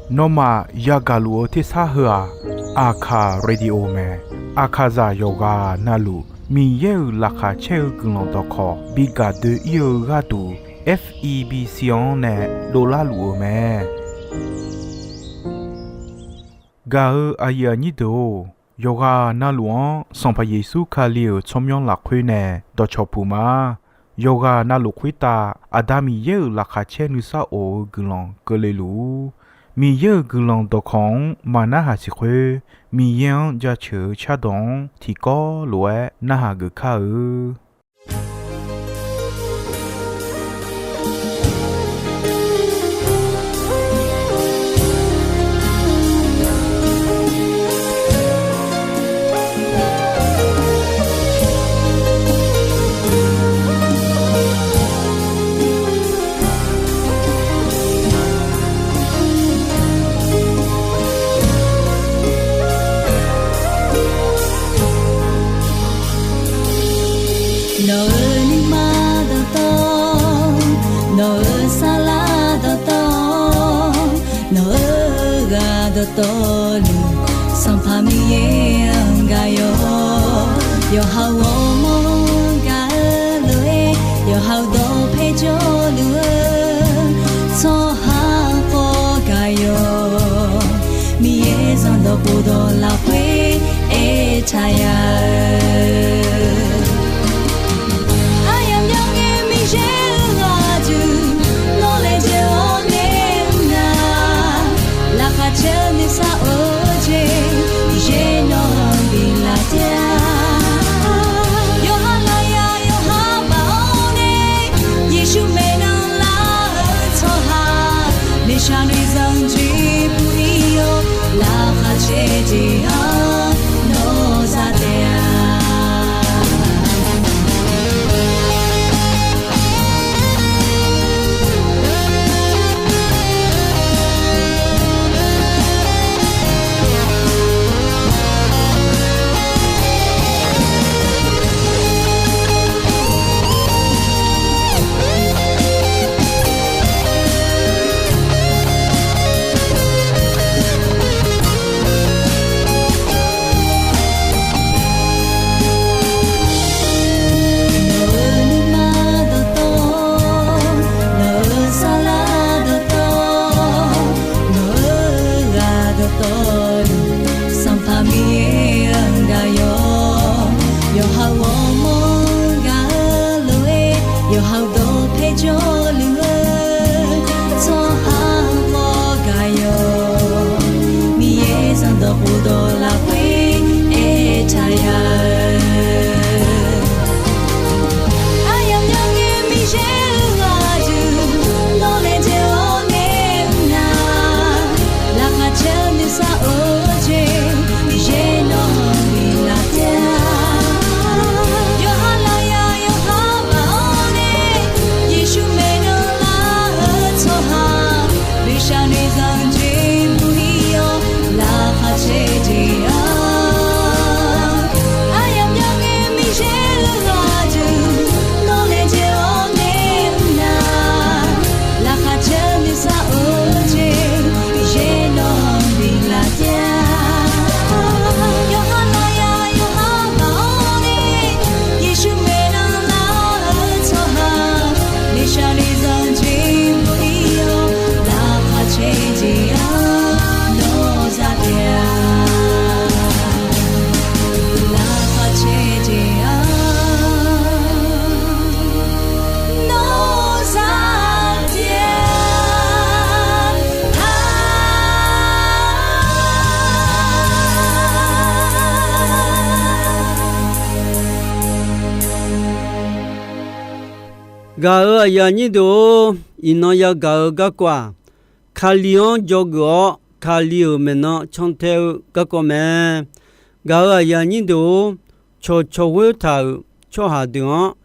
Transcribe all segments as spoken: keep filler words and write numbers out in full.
Nawmaf yagaq luf-eu tersar heu-aq, Aqkaq Radio mae. Aqkaqzaq yawqghaq navluf Miqyaer-euq laqkhaq caer-eu guiqlanq dawqkawq bi gaq doe-ir-eu gharduq, F E B C-anr nae dovlar luf-euq mae. Gaq-eu aqyuif aqnyir deuq-or, yawqghaq navluf-anr Sanqpaq Yeqsur Kali-euq tsawrmyanr lafkhoer nae dawqcawq puq ma. Yawqghaq navluf khoertav Aqda Miqyaer-euq laqkhaq caer nuisar of-eu guiqlanq keuvle luf-ur. Miqyaer-euq guiqlanq dawqkawq-anr maqnarhaq siq khoer, Miqyaer-anr jaceuq-eu cardawq-anr tiqkawv lof-aer narhaq geuf kar-eu. Nawq-euq nuima dawqtawv, nawq-euq saflar dawqtawv, nawq-euq ghaq dawqtawvluf, Sanqpaq Miqyaer-anr gaq yawq. Yawqha-euq ghawrmawr-anr gaq-eu lof-aer, yawqha-euq dawqpae jawrluf-eu tsawrhaq khawf gaq yawq. Miqyaer zanqdawq khofdawq lafkhoer aertaq ya-eu, aryamq myangae Miqyaer-euq ghaq duq nawr laejae-awr nae mr nar, laqkhaq caer nuisar of-eu jeq Miqyaer nawq-anr biflaf taef-a. Yawqha lafyaq yawqha baf-awr nae, Yeqsur maeqnan lar-eu tsawrhaq, noeqshaq noeqzanq jeq puq-ir-awr, laqkhaq caer jeq-anr nawr za taef-a. Nawq-euq nuima dawqtawv, nawq-euq saflar dawqtawv, nawq-euq ghaq dawqtawvluf, Sanqpaq Miqyaer-anr gaq yawq. Yawqha-euq ghawrmawr-anr gaq-eu lof-aer, yawqha-euq dawqpae jawrluf-eu tsawrhaq khawf gaq yawq. Miqyaer zanqdawq khofdawq lafkhoer aertaq ya-eu, aryamq myangae Miqyaer-euq ghaq duq nawr laejae-awr nae mr nar, laqkhaq caer nuisar of-eu jeq Miqyaer nawq-anr biflaf taef-a. Yawqha lafyaq yawqha baf-awr nae, Yeqsur maeqnan lar-eu tsawrhaq, noeqshaq noeqzanq jeq puq-ir-awr, laqkhaq caer jeq-anr, aryamq myangae Miqyaer-euq ghaq duq nawr laejae-awr nae mr nar, laqkhaq caer nuisar of-eu jeq Miqyaer nawq-anr biflaf taef-a. Yawqha lafyaq yawqha baf-awr nae, Yeqsur maeqnan lar-eu tsawrhaq, noeqshaq noeqzanq jeq puq-ir-awr, laqkhaq caer jeq-anr nawr za taef-a. Laqkhaq caer jeq-anr nawr za taef-a. Gaq-euq aqyuif aqnyir deuq-or, iqnan yagaq-eu garkawv-aq, Kali-anr dzawgeuf-awr, Kali-euq maeqnan cantae-eu garkawv mae. Gaq-euq aqyuif aqnyir deuq-or, cawqcawq ghoer taq-euq tsawrhaq deuq-anr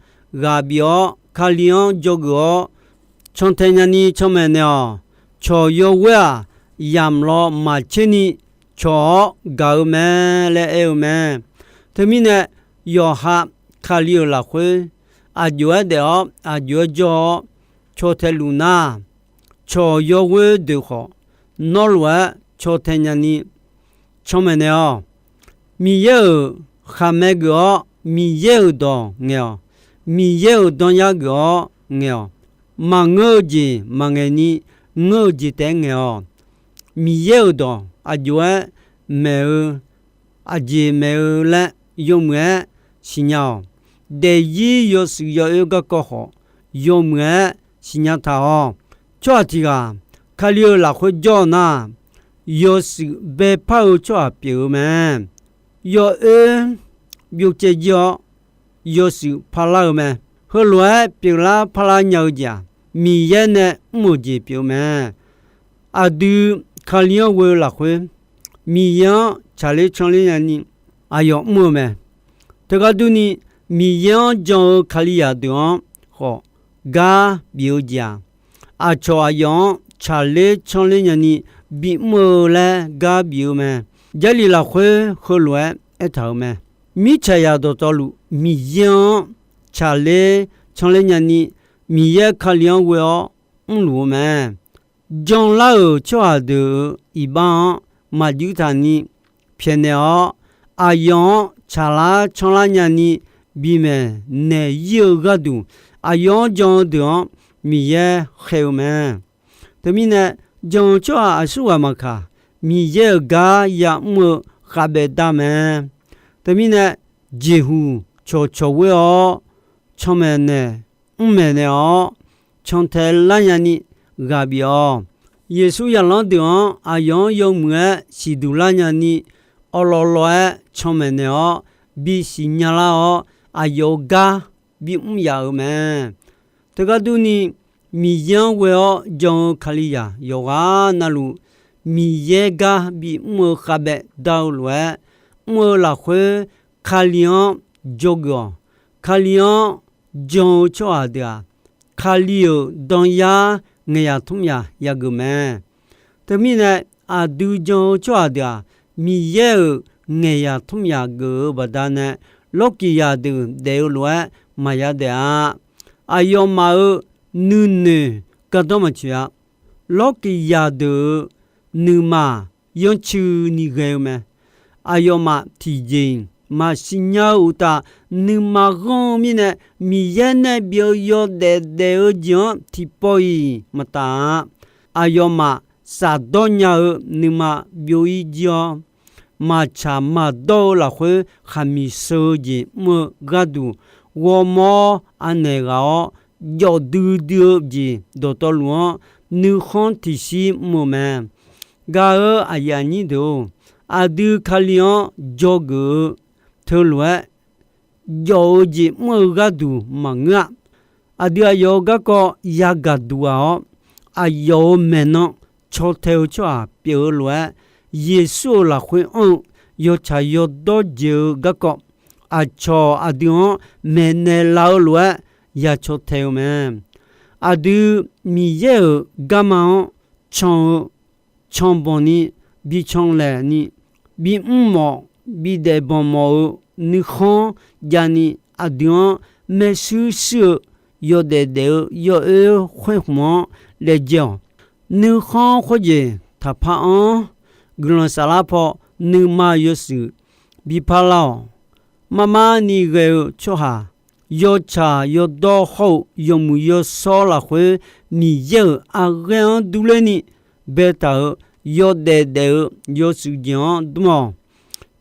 ghaq bif-awr, Kali-anr dzawgeuf-awr, cantae nyani canmaeq naeq-awq. Cawq yawghoer-aq, yamq law maqtser ni cawq-awr gaq-eu mae laer aer-eu mae. Teumirnae, yawqha Kali-euq lafkhoer aqjox-aer daef-awr aqjox-aer jawr-awr caw tae luf nar, cawq yawghoer doeq khawf, nawr lof-aer caw tae nyani canmaeq naeq-awq. Miqyaer-euq khaqmae geuf-awr, Miqyaer-euq dawq ngaeq-awq. Miqyaer-euq danyar geuf-awr ngaeq-awq. Maqngeur-eu jeq maqngaeq ni, ngeur-eu jeq taef-aer ngaeq-awq. Miqyaer-euq dawq aqjox-aer maeq-eu, aqjeq maeq-eu laer yawmuiq-aer siqnya-awq. Daefzir yawshuif yawoer garkawv khawf, yawmuiq-aer siqnya taq-awq. Tsawrhaq tiq ghaq Kali-euq lafkhoer jawr-eu nar, yawshuif baepar-eu tsawrhaq pyeuf-eu mae. Yawoer byovcaev jir-awr, yawshuif parlar-eu mae. Heulof-aer pyeuflar parlar nya-eu jeq-aq, Miqyaer nae mr-euq jeq pyeuf-eu mae. Aqdui Kali-anr ghoe-eu lafkhoer, Miqyaer-anr tsaqler canler nyani aqyawf mr-eu mae. Teugar durni, Miqyaer-anr jan-eu Kalizaq deuq-anr khawf gar bif-eu jeq-aq, aqcawq aqyawf-anr tsaqler canler nyani bimr-eu laer gar bif-eu mae. Jarlif lafkhoer heulof-aer aertaq-euq mae. Mirtsaqzaq dawqtawvluf Miqyaer-anr tsaqler canler nyani Miqyaer Kali-anr ghoe-awr mrluf-eu mae. Janlar-euq tsawrhaq deuq-euq iqbax-anr maqjuir taqni pyaeqnaeq-awr, aqyawf-anr tsaqlar canlar nyani bimaeq naeq-ir-eu gharduq, aqyawf-anr jan-eu deuq-anr Miqyaer khaeq-eu mae. Teumirnae, jan-eu tsawrhaq aqsurghaq maqkaq, Miqyaer-euq gar ya'mr-eu khavbaev dar mae. Teumirnae, jeqhuq cawqcawq ghoer-awr, canmaeq naeq, mrmaeq naeq-awr, cantae lar nyani ghaq bif-awq. Yeqsur zaqlanr deuq-anr aqyawf-anr yawmuiq-aer siqduq lar nyani, awqlawv lawv-aer canmaeq naeq-awr, bisiq nyalar-awr, aqyawf-euq gar bimr yaf-euq mae. Teugar durni, Miqyaer-anr ghoe-awr jan-eu Kalizaq yawqghaq navluf, Miqyaer gar bimr-eu khavbaev dar-eu lof-aer, mr-eu lafkhoer Kali-anr dzawgeuf-awq. Kali-anr jan-eu tsawrhaq deuq-aq, Kali-euq danyar ngaeqyaq tmr yaq yageuf mae. Teumirnae, aqdui jan-eu tsawrhaq deuq-aq, Miqyaer-euq ngaeqyaq tmr yaq geuf-eu baqdanae, lawrkiq zaqdeuq daef-eu lof-aer maqya daef-a. Aqyawfmaf-euq nuinoeq gardanr maqtsoeq-a. Lawrkiq zaqdeuq-euq nuima yancuini ghae-eu mae. Aqyawfmaf tiqjeq-iq maqsiq nya-eu uqtaf, nuima ghanr-eu mirnae, Miqyaer nae bif-eu yawdaef daef-eu jeq-anr tiqpawf-iq maqtaf-a. Aqyawfmaf shafdawr nya-eu nuima byov-ir jir-awr, maqtsaq maqdawr-eu lafkhoer khaqmiq sheu-eu jeq mr-eu gharduq, ghawrmawr anaeq ghaq-awr, jawf duidui-eu jeq dawqtawvluf-anr nuikhanr tiqshir mr-eu mae. Gaq-euq aqyuif aqnyir deuq-or, aqdui Kali-anr dzawgeuf-eu teulof-aer jawf-eu jeq mr-eu gharduq maqngeur-a. Aqdui aqyawf-euq garkawv yagaq duq ghaq-awr, aqyawf-euq maeqnan caw tae-eu tsawrhaq pyeuf-eu lof-aer, Yeqsur-euq lafkhoer anr-eu yawtsaq yawdawr jeq-eu garkawv, aqcawq aqdui-anr maeqnaeq laf-eu lof-aer ya caw tae-eu mae. Aqdui Miqyaer-euq garma-anr can-eu canbanq ni, bi can laeq ni, bimr mawf, bidaef banq mawf-eu nuikhanr javni, aqdui-anr maershuir shuir-eu yawdaef daef-eu yawoer khoer hmq-anr laejae-awq. Nuikhanr khoerjeq taqpar-anr guiqlanq saflar paw nuima yawshuif bi parlar-awq. Marmar ni ghae-eu tsawrhaq, yawtsaq yawdawr hawr-eu yawmuiq yawshawr lafkhoer Miqyaer-euq aqghaer-anr durler ni baetaq-euq yawdaef daef-eu yawshuif jeq-anr dmr-awq.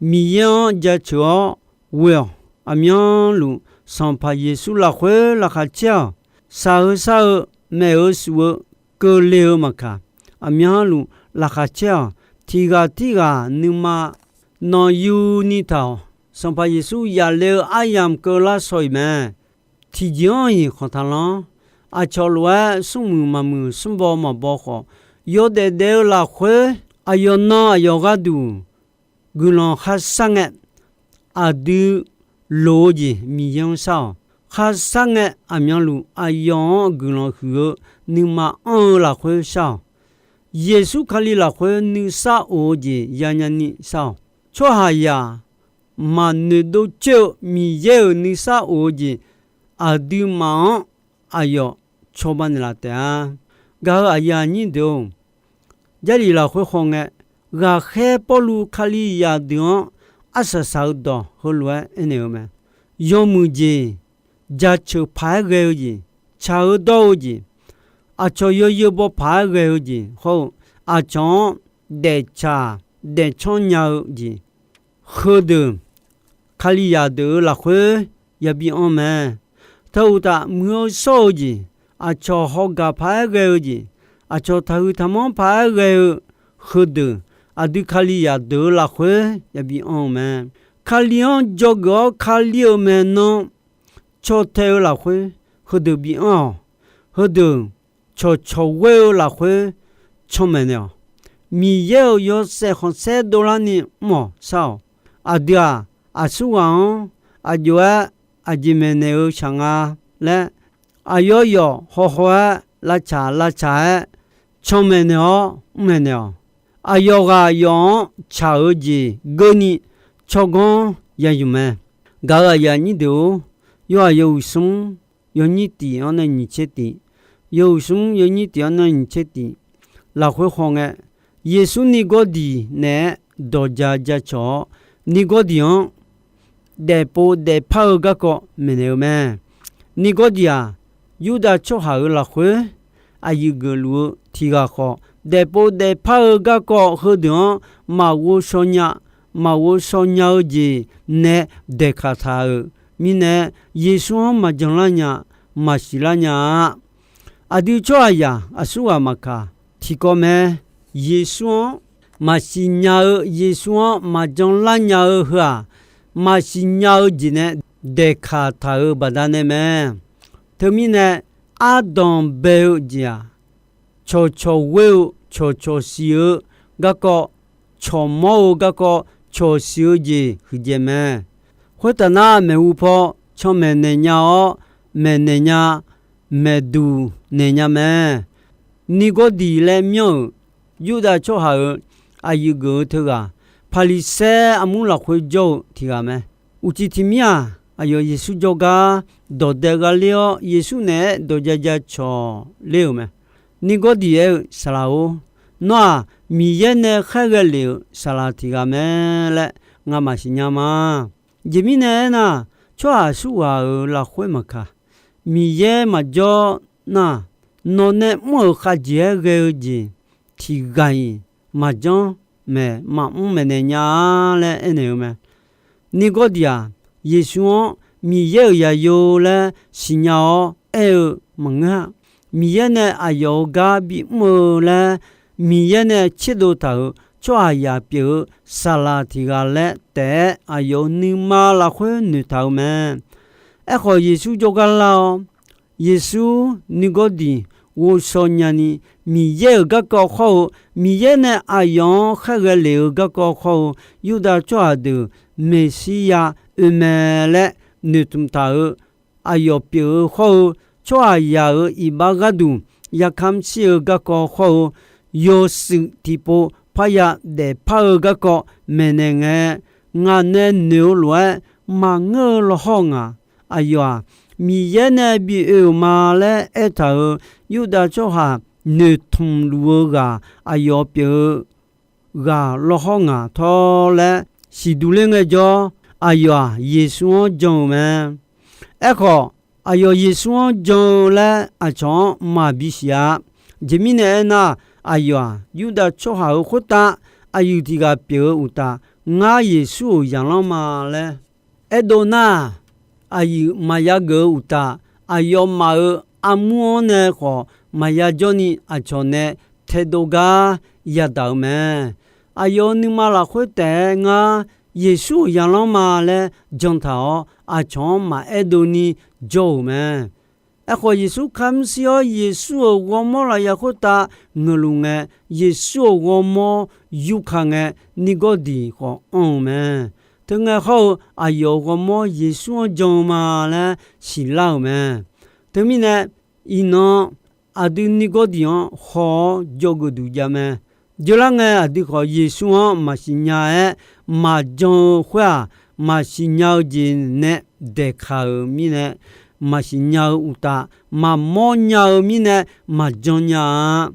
Miqyaer-anr jaceuq-awr ghoe-awq. Aqmyanluf Sanqpaq Yeqsur lafkhoer laqkhaq caer-awq. Shaq-eu shar-eu, maef-eu shuf-eu, keuvle-eu maqkaq, aqmyanluf laqkhaq caer-awq. Tiq ghaq tirghaq nuima nanqyuni taq-awq. Sanqpaq Yeqsur yaf le-eu aryamq keuvlar shaw-iq mae. Tiqjeq-anr-iq khanq taqlanr. Aqcawq lof-aer smrmuiq maqmuiq, smrbaw maqbaw khawf, yawdaef daef-eu lafkhoer aqyawf nan aqyawf gharduq guiqlanq kharshar ngae, aqdui loq-eu jeq Miqyaer-anr shar-awq. Kharshar ngae, aqmyanluf aqyawf-anr guiqlanq huiq-eu nuima anr-eu lafkhoer shar-awq. Yeqsur Kali lafkhoer nuisar of-eu jeq yanya ni shar-awq. Tsawrhaqzaq maqnoeqdov coer-eu Miqyaer-euq nuisar of-eu jeq aqduimaf-anr aqyawf cawba naeqlaf taef-a. Gaq-euq aqyuif aqnyir deuq-or, Jarlif lafkhoer khawngae, ghaqkhaer Pawrluv Kalizaq deuq-anr arsaq saq-eu dawq heulof-aer aernaeq-eu mae. Yawmuiq jeq, jaceuq paq-aer ghae-eu jeq, tsaq-eu dawr-eu jeq, aqcawq yawzeu baw paq-aer ghae-eu jeq hawr-eu, aqcawq-anr daeftsaq daefcanr nya-eu jeq, heudeuq Kalizaq deuq-euq lafkhoer yabi anr mae. Teu uqtaf, muiq-eu shawr-eu jeq, aqcawq hawgaq paq-aer ghae-eu jeq, aqcawq taqhuiq taqmanr paq-aer ghae-eu heudeuq, aqdui Kalizaq deuq-euq lafkhoer yabi anr-eu mae. Kali-anr dzawgeuf-awr Kali-euq maeqnan caw tae-eu lafkhoer heudeuq bi anr-awq. Heudeuq cawqcawq ghoer-eu lafkhoer canmaeq naeq-awq. Miqyaer-euq yawshaef khanqsaer dovlarni mr-awq shar-awq. Aqdui-aq, aqsurghaq-anr aqjox-aer aqjeq maeqnaeq-eu shaq nga laer, aqyawf yawf hawhaw-aer lavtsaq lavtsaq-aer canmaeq naeq-awr mrmaeq naeq-awq. Aqyawf ghaq yawf-anr tsaq-eu jeq geurni tsawrganr ya yuf mae. Gaq-euq aqyuif aqnyir deuq-or, yawhaq yawhuiq smr yawnyir tiq-anr nae nyiq tser tiq, yawhuiq smr yawnyir tiq-anr nae nyiq tser tiq lafkhoer khawngae, Yeqsur Nigawrdiq naeq-aer dawq ja jacawq-awr, Nigawrdiq-anr daefpov daefpar-eu garkawv maeqnaeq-eu mae. Nigawrdiq-aq, Yurdav tsawrhaq-euq lafkhoer aqyuif geufluf-eu tiq ghaq khawf, daefpov daefpar-eu garkawv heudeuq-anr maqghov shaw nya, maqghov shaw nya-eu jeq nae daeqkaq taq-euq mirnae, Yeqsur-anr maqjan lar nya, maqsiq lar nya-a. Aqdui tsawrhaqzaq aqsurghaq maqkaq, tiqkawv mae. Yeqsur-anr maqsiq nya-eu, Yeqsur-anr maqjan lar nya-eu heu-aq, maqsiq nya-eu jeq nae daeqkaq taq-euq baqdanae mae. Teumirnae, ardanq bae-eu jeq-aq, cawqcawq ghoer-eu, cawqcawq siq-eu garkawv, cawqmawr-eu garkawv, cawqsiq-eu jeq huiqdzaeq mae. Khoertaf nar, maeqhu paw canmaeq naeq nya-awr, maeqnaeq nya, maeqduq naeq nya mae. Nigawrdiq laer myanr-euq Yurdav tsawrhaq-euq aqyuif geuf-eu teughaq, Paqliqsaer armur lafkhoer jawr-eu tiq ghaq mae. Uqcif tiq mir-aq, aqyawf Yeqsur jawrgar dawq dae gha ler-awr, Yeqsur naeq-aer dawq ja ja cawq ler-euq mae. Nigawrdiq aer-eu, Saqlaq-or, nawr-aq, Miqyaer nae khaerghae lef-euq saqlaq tiq ghaq mae laer ngamaf siqnya ma. Aqjeq mirnae aernar, tsawrhaq aqsurghaq-euq lafkhoer maqkaq, Miqyaer maqjawr nar, nawq nae mr-euq khavjeq-aer ghae-eu jeq tiq ghaq-iq maqjanr maeq maqmr maeqnaeq nya-a laer aernaeq-eu mae. Nigawrdiq-aq, Yeqsur-anr Miqyaer-euq zaqyo laer siqnya-awr aer-eu maqngeur-a. Miqyaer nae aqyawf-euq gar bimr-eu laer, Miqyaer nae tserdov taq-euq tsawrhaqzaq pyeuf-eu saqlaq tiq ghaq laer taef-aer aqyawf-euq nuima lafkhoer noeqtaq-eu mae. Aerkhawf, Yeqsur jawrgar lar-awr, Yeqsur Nigawrdiq ghovshaw nyani, Miqyaer-euq garkawv khawr-eu, Miqyaer nae aqyawf-anr khaerghae lef-eu garkawv khawr-eu, Yurdav tsawrhaq deuq Meqsirya oe mae laer noeqtmq taq-euq aqyawf pyeuf-eu khawr-eu, tsawrhaqzaq-euq iqbax gharduq yarkamr shir-eu garkawv khawr-eu, yawshuif tiqpov parya daefpar-eu garkawv maeqnaeq ngae, ngaq nae noeq-eu lof-aer maqngeur-eu lawhawr ngaq. Aqyawf-aq, Miqyaer nae bi oe-euq ma laer aertaq-euq Yurdav tsawrhaq noeqtmq luf-eu ghaq, aqyawf pyeuf-eu ghaq lawhawr ngaq tawr laer siqduq ler ngaejawr, aqyawf-aq, Yeqsur-anr jan-eu mae. Aerkhawf, aqyawf Yeqsur-anr jan-eu laer aqcawq-anr maqbi siq-a. Aqjeq mirnae aernar, aqyawf-aq, Yurdav tsawrhaq-euq khoertav aqyuif tiq ghaq pyeuf-eu uqtaf, ngar Yeqsur-euq zaqlanr ma laer aerdov nar, aqyuif maqya geuf-eu uqtaf, aqyawfmaf-euq armur-anr nae khawf maqya jawrni aqcawq nae taedov gar yadaq-eu mae. Aqyawf-euq nuima lafkhoer taef-aer ngar Yeqsur-euq zaqlanr ma laer jantaq-awr, aqcawq-anr maqaer dovni jawr-euq mae. Aerkhawf, Yeqsur kamr shir-awr, Yeqsur-euq ghawrmawr lafyaq khoertav ngeuqluf ngae, Yeqsur-euq ghawrmawr yurka ngae, Nirgawrdiq khawf anr-eu mae. Teungae hawr-eu, aqyawf-euq ghawrmawr Yeqsur-anr jan-eu ma laer siqlar-euq mae. Teumirnae, iqnan aqdui Nirgawrdiq-anr haw-awr dzawgeuf duq jav mae. Dzeurlar ngae, aqdui khawf Yeqsur-anr maqsiq nya-aer maqjan-eu khoer-aq, maqsiq nya-eu jeq nae daeqkaq-euq mirnae, maqsiq nya-eu uqtaf, maqmawr nya-eu mirnae maqjan nya-a.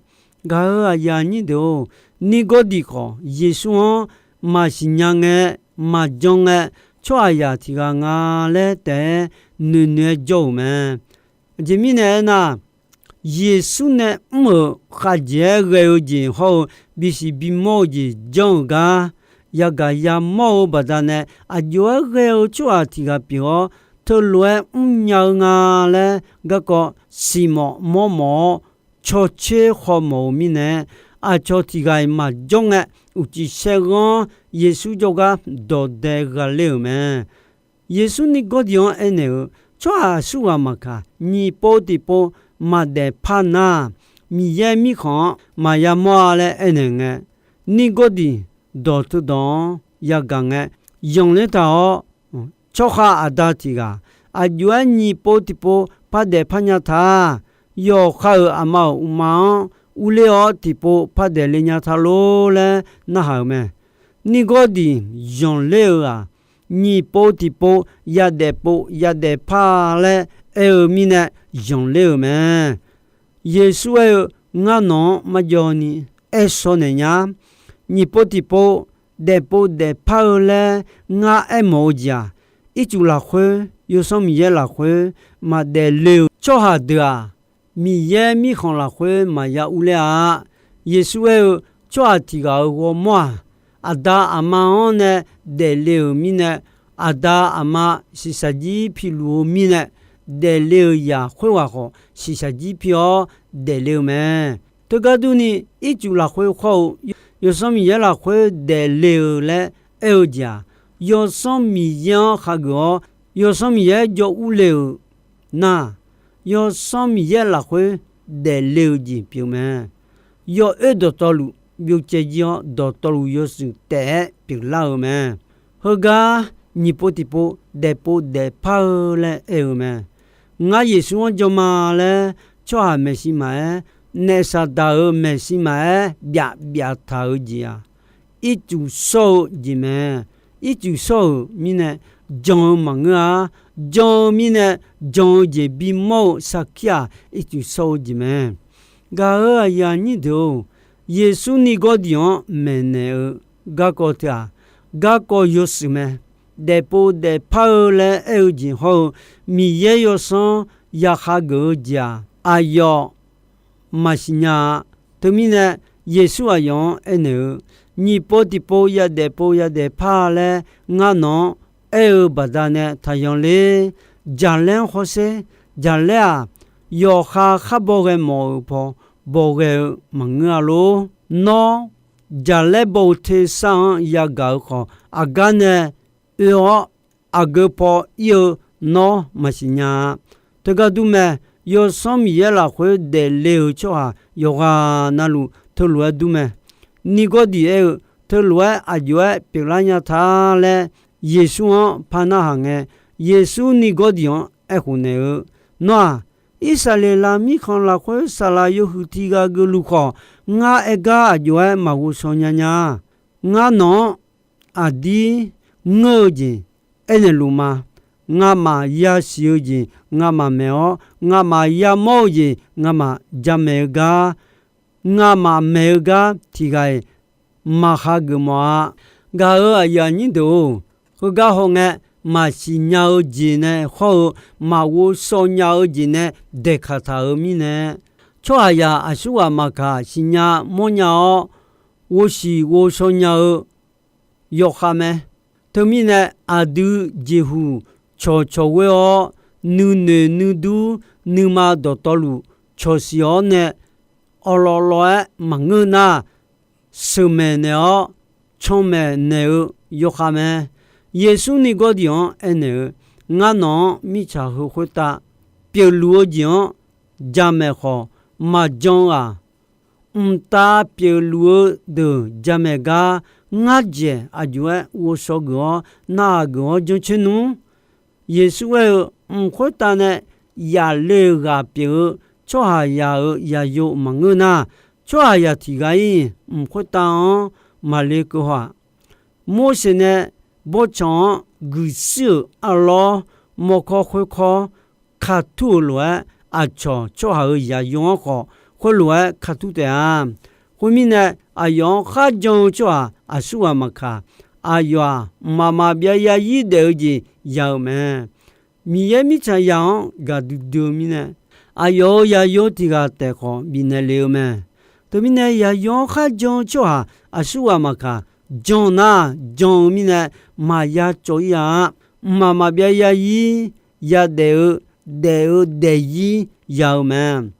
Gaq-euq aqyuif aqnyir deuq-or, Nirgawrdiq khawf Yeqsur-anr maqsiq nya ngae, maqjan ngae, tsawrhaqzaq tiq ghaq nga laer taef-aer noeqnoeq-aer jawr-euq mae. Aqjeq mirnae aernar, Yeqsur nae mr-euq khavjeq-aer ghae-eu jeq hawr-eu bisiq bimawr-eu jeq janr-euq gar yagaq yamawr-eu baqdanae, aqjox-aer ghae-eu tsawrhaq tiq ghaq pyeuf-awr, teulof-aer mrnya-eu nga laer garkawv siqmawf mawrmawf-awr, cawtser khawmawf-eu mirnae, aqcawq tiq ghaq-iq maqjawr ngae, uqcif saerghanr Yeqsur jawrgar dawqdae ghaqler-euq mae. Yeqsur Nirgawrdiq-anr aernaeq-euq, Tsawrhaq aqsurghaq maqkaq, nyiq pov tiqpov maqdaef par nar, Miqyaer Mirkhanq-anr maqya mawr-a laer aernaeq ngae, Nirgawrdiq dawq teudawq-anr yagaq ngae, yanqler taq-awr, tsawrkhav aqda tiq ghaq aqjox-aer nyiq pov tiqpov par daef par nya ta. Yawqha-euq aqma-euq uqma-anr urler-awr tiqpov par daefle nya ta lor laer narhaq-euq mae. Nirgawrdiq yanqler-euq-aq, nyiq pov tiqpov yadaef pov yadaef par laer aer-eu mirnae yanqler-euq mae. Yeqsur aer-eu, Ngar nawq-anr marjawv ni aer shawr naeq nya. Nyiq pov tiqpov daefpov daefpar-eu laer ngar aermawf-eu jeq-aq, ircuf lafkhoer, Yawsanr Miqyaer lafkhoer maqdaef le-euq tsawrhaq deuq-aq, Miqyaer Mirkhanq lafkhoer maqya urler-a. Yeqsur aer-eu, Tsawrhaq tiq ghaq-euq ghawrmawr-aq, aqda aqma-anr nae daefle-euq mirnae, aqda aqma shiqshaq jir piluf-eu mirnae, daefle-euq zaq khoerghaq khawf shiqshaq jir pi-awr daefle-eu mae. Teugar durni, ircuf lafkhoer khawr-eu Yawsanr Miqyaer lafkhoer daefle-eu laer aer-eu jeq-aq, Yawsanr Miqyaer-anr khageuf-awr, Yawsanr Miqyaer jawr urle-euq nar, Yawsanr Miqyaer lafkhoer daefle-eu jeq pyeuf mae. Yawoer dawqtawvluf byovcaev jir-awr, dawqtawvluf yawshuif taef-aer pyeuflar-eu mae. Heugar nyiq pov tiqpov daefpov daefpar-eu laer aer-eu mae. Ngar Yeqsur-anr jan ma laer tsawrhaq maeqshi maqaer, naef Saqdaq-euq maeqshi maqaer byaf byaf taq-eu jeq-aq, ircuf shawr-eu jeq mae. Ircuf shawr-euq mirnae jan-eu maqngeur-a. Jan-eu mirnae jan-eu jeq bimawr-eu sarkir-aq, ircuf shawr-eu jeq mae. Gaq-euq aqyuif aqnyir deuq-or, Yeqsur Nirgawrdiq-anr maeqnaeq-eu garkawv teu-aq, garkawv yawshuif mae. Daefpov daefpar-eu laer aer-eu jeq hawr-eu, Miqyaer Yawsanr yaqkhageuf-eu jeq-aq, aqyawf maqsiq nya-a. Teumirnae, Yeqsur aqyawf-anr aernaeq-eu, Nyiq pov tiqpov yadaef pov yadaef par laer ngar nawq-anr aer-eu baqdanae taqyan ler. Jaqlaer-anr hawsher. Jaqlaer-aq, yawqha khar baw ghae mawf-euq paw baw ghae-eu maqngeur-a lor. Nawr, jaqlaer baw-eu tersar-anr yagaq-eu khawf, aqgar nae oe-awr aqgeu paw ir-eu nawr maqsiq nya-a. Teugar dur mae, Yawsanr Miqyaer lafkhoer daefle-euq tsawrhaq yawqghaq navluf teulof-aer dur mae. Nirgawrdiq aer-eu, Teulof-aer aqjox-aer pyeuflar nya ta laer Yeqsur-anr par narhaq ngae, Yeqsur Nirgawrdiq-anr aerkhof naeq-eu, Nawr-aq, Irsaqleqlav mirkhanq lafkhoer saqlaq yawhuiq tiq ghaq geufluf khawf, ngar aer gar aqjox-aer maqghovshaw nya nya. Ngar nawq-anr aqdir ngeur-eu jeq aernaeq luf ma. Ngamaf yasiq-eu jeq ngamaf maeq-awr, ngamaf yamawr-eu jeq ngamaf jamaeq-eu gar, ngamaf maeq-eu gar tiq ghaq-iq maqhageuf mawf-a. Gaq-euq aqyuif aqnyir deuq-or, heugar hawngae, maqsiq nya-eu jeq nae hawr-eu maqghovshaw nya-eu jeq nae daeqkaq taq-euq mirnae, tsawrhaqzaq aqsurghaq maqkaq siqnya mawrnya-awr, ghovshiq ghovshaw nya-eu yawkhav mae. Teumirnae, aqdui jeqhuq cawqcawq ghoer-awr, nuinoeq nuidur nuima dawqtawvluf cawqshiq-awr nae, awqlawf lawf-aer maqngeur nar, sheuqmaeq naeq-awr canmaeq naeq-eu yawkhav mae. Yeqsur Nirgawrdiq-anr aernaeq-eu, Ngar nawq-anr mirtsaq heu khoertav pyeufluf-eu jeq-anr jamaeq khawf, maqjan-aq, mqtav pyeufluf-eu deuq jamaeq gar, ngar dzaeq aqjox-aer ghovshaw geuf-awr narhaq geuf-awr jancoer nmr. Yeqsur aer-eu, Mq khoertav nae yafle-euq ghaq pyeuf-eu tsawrhaqzaq-euq zaqyo maqngeur nar, tsawrhaqzaq tiq ghaq-ir mq khoertav-anr maqle keuv haw-aq. Morseq nae bawrtsanq-anr guiqshuir-euq arlawr, mawrkawr khoerkawr, katur-euq lof-aer, aqcawq tsawrhaq-euq yaqyo-anr khawf khoerlof-aer katur taef-a. Khoermirnae, aqyawf-anr kharjan-eu tsawrhaq aqsurghaq maqkaq, aqyawf-aq, mqmaq maqbyav zarzir daef-eu jeq ya-eu mae. Miqyaer mirtsaqzaq-anr gaqdui dui-eu mirnae, aqyawf-euq yaqyo tiq ghaq taef khawf bifnaeq lef-eu mae. Teumirnae, yaqyo-anr kharjan-eu tsawrhaq aqsurghaq maqkaq, jan nar jan-eu mirnae maqya cawv-ir-a. Mqmaq maqbyav zarzir yadaef-eu, daef-eu daefzir ya-eu mae.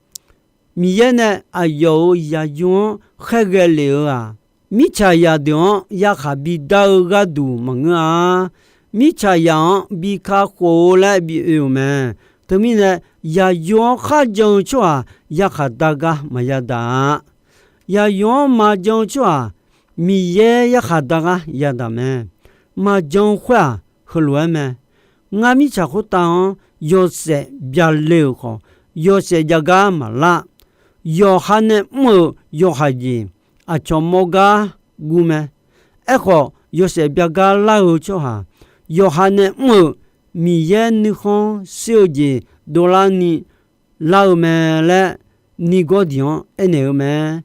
Miqyaer nae aqyawf-euq yaqyo-anr khaerghae lef-eu-aq, mirtsaqzaq deuq-anr yarkhaq bidar-eu gharduq maqngeur-a. Mirtsaqzaq-anr bi kakhof-eu laer bi oe-euq mae. Teumirnae, yaqyo-anr kharjan-eu tsawrhaq yarkhaq dar gar maqya daq-a. Yaqyo-anr maqjan-eu tsawrhaq Miqyaer yarkhaq dar gar yadaq mae. Maqjan-eu khoer-aq, heulof-aer mae. Ngar mirtsaq khoertav-anr yawshaef byale-euq khawf, yawshaef jav gar maqlar. Yawqha nae mr-euq yawhaiq jeq aqcawq mawr gar guv mae. Aerkhawf, yawshaef byav gar lar-eu tsawrhaq, yawqha nae mr-euq Miqyaer nuikhanr shir-eu jeq dovlar ni lar-eu mae laer, nigawr diq-anr aernaeq-eu mae.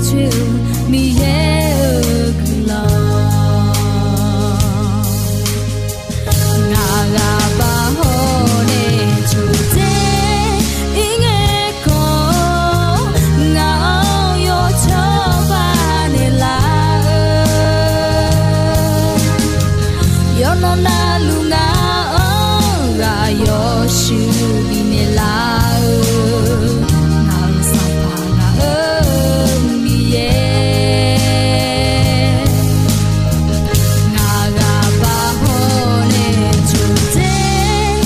coer-eu Miqyaer-euq guiqlanq. Ngaq ghaq baq hawr nae coqdzer ir ngae kawv, ngaq-anr yawcawba naeqlaf-eu yawqnan navluf ngaq-anr ghaq yawshuif bifnaeq laf-eu, ngaq-euq Sanqpaq ngaq-euq Miqyaer. Ngaq ghaq baq hawr nae coqdzer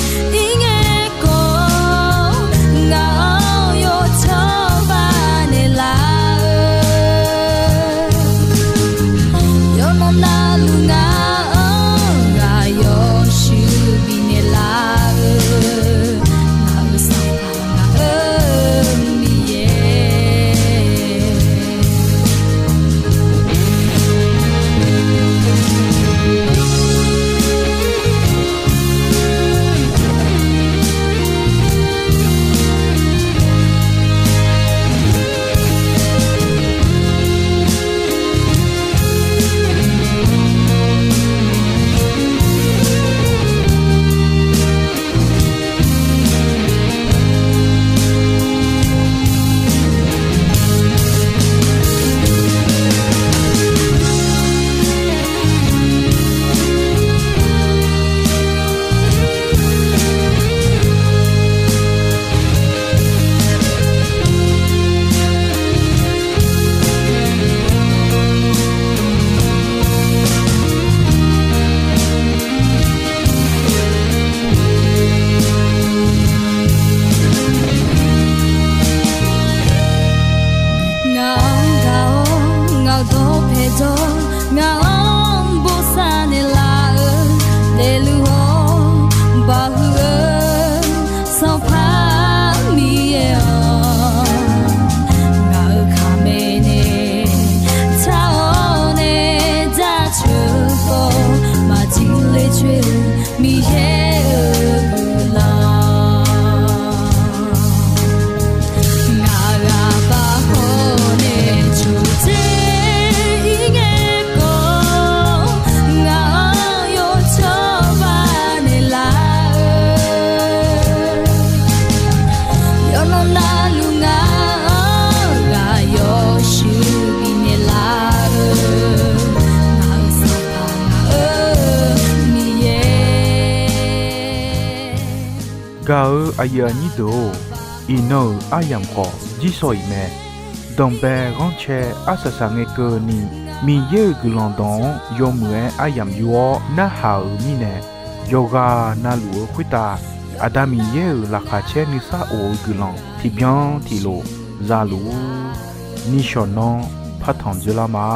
ir ngae kawv, ngaq-anr yawcawba naeqlaf-eu yawqnan navluf ngaq-anr ghaq yawshuif bifnaeq laf-eu, ngaq-euq Sanqpaq ngaq-euq Miqyaer. Ngaq-anr gaq-awr ngaq-euq dawqpae jawr, ngaq-anr bosav naeqlaf-eu, daefluf-awr baqhuiq-eu Sanqpaq Miqyaer-awq. Ngaq-euq kaqmae nae tar-awr nae jaceuq-eu khawf maqjir le coer-eu Miqyaer-euq guiqlanq. Ngaq ghaq baq hawr nae coqdzer ir ngae kawv, ngaq-anr yawcawba naeqlaf-eu yawqnan navluf ngaq-anr ghaq yawshuif bifnaeq laf-eu, ngaq-euq Sanqpaq ngaq-euq Miqyaer. Gaq-eu aqyuif aqnyir deuq-or, iqnan-euq aryamq khawf jirsawq iq mae. Danqbae ghanrcae arsaq saqngae keuvni, Miqyaer-euq guiqlanq dawq-anr yawmuiq-aer aryamq yur-awr narhaq-euq mirnae, yawqghaq navluf-eu khoertav Aqda Miqyaer-euq laqkhaq caer nuisar of-eu guiqlanq tiqbyan tiqlof zaluf-ur. Nishawq nanr partanq dzoerlar ma.